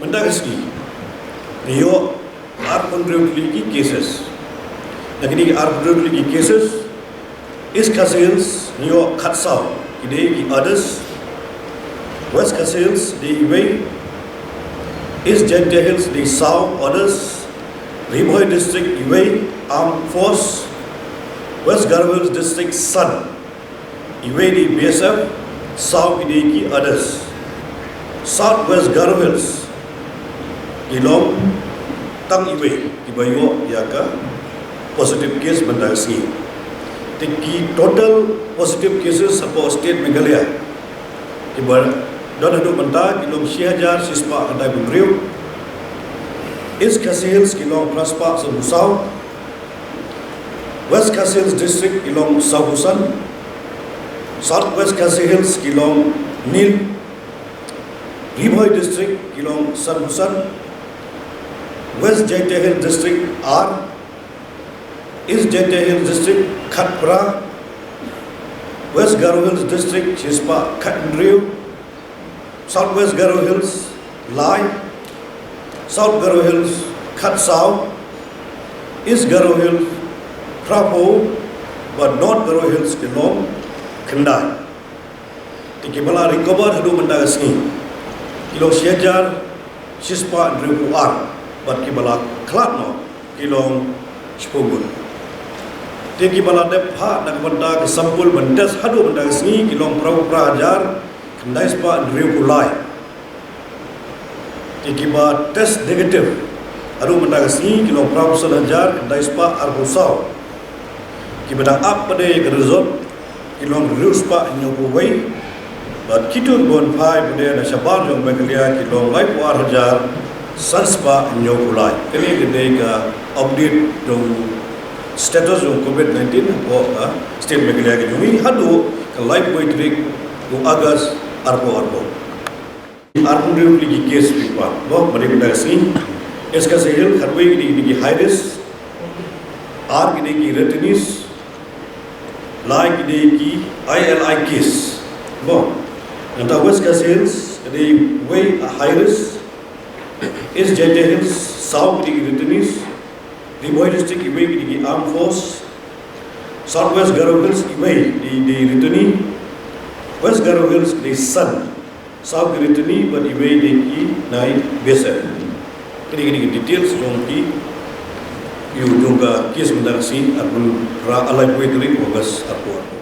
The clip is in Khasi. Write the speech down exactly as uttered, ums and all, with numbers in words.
Mynta ka sngi ngi ïoh arphew hynriew tylli ki cases. Na kine ki arphew hynriew tylli ki cases, East Khasi Hills ngi ïoh khatsaw, ki dei ki others. West Khasi Hills dei iwei. East Jaintia Hills dei saw, others. Ri Bhoi District iwei, armed force. West Garo Hills District san, iwei dei B S F, saw ki dei ki others. South West Garo Hills ki long tang iwei kiba ïoh ïa ka positive case mynta ka sngi. Te ki total positive cases hapoh state Meghalaya kiba don haduh mynta ki long shi hajar shispah khyndai phew hynriew. East Khasi Hills ki long phra spah sanphew saw. West Khasi Hills District ki long sawphew san. South West Khasi Hills ki long nil. Ri Bhoi District ki long sanphew san. West Jaintia Hills District ar. East Jaintia Hills District khatphra. West Garo Hills District shispah khathynriew. South West Garo Hills lai. South Garo Hills khatsaw. East Garo Hills phraphew. Bad North Garo Hills ki long khyndai. Te kiba la recover haduh mynta ka sngi ki long shi hajar shispah hynriewphew ar. Bad kiba la khlad noh ki long shiphew ngut. Te kiba la dep phah na ka bynta ka sample ban test haduh mynta ka sngi ki long phraphew phra hajar khyndai spah hynriewphew lai. Te kiba test negative haduh mynta ka sngi ki long phraphew san hajar khyndai spah arphew saw. Kiba dang ap pat de ka result ki long hynriew spah hynñiewphew wei. Bad kito kiba wan phai pat de na shabar jong Meghalaya ki long laiphew ar hajar san spah hynñiewphew lai. Kane ka dei ka update jong status jong COVID nineteen hapoh ka state Meghalaya ka jong ngi haduh ka laiphew wei tarik u August arphew arphew. Arphew hynriew tylli ki case report ba dei mynta ka sngi. East Khasi Hills khatwei ki dei ki high risk, ar ki dei ki returnees, lai ki dei ki I L I case. Ba nangta West Khasi Hills ka dei wei a high risk. East Jaintia Hills saw ki dei ki returnees. Ri Bhoi District iwei ki dei ki armed force. South West Garo Hills iwei dei, dei returnee. West Garo Hills dei san, saw ki returnee bad iwei dei ki nai B S F. Kine kine ki details jong ki, ïa jong ka case mynta ka sngi arphew phra, laiphew wei tarik August arphew arphew.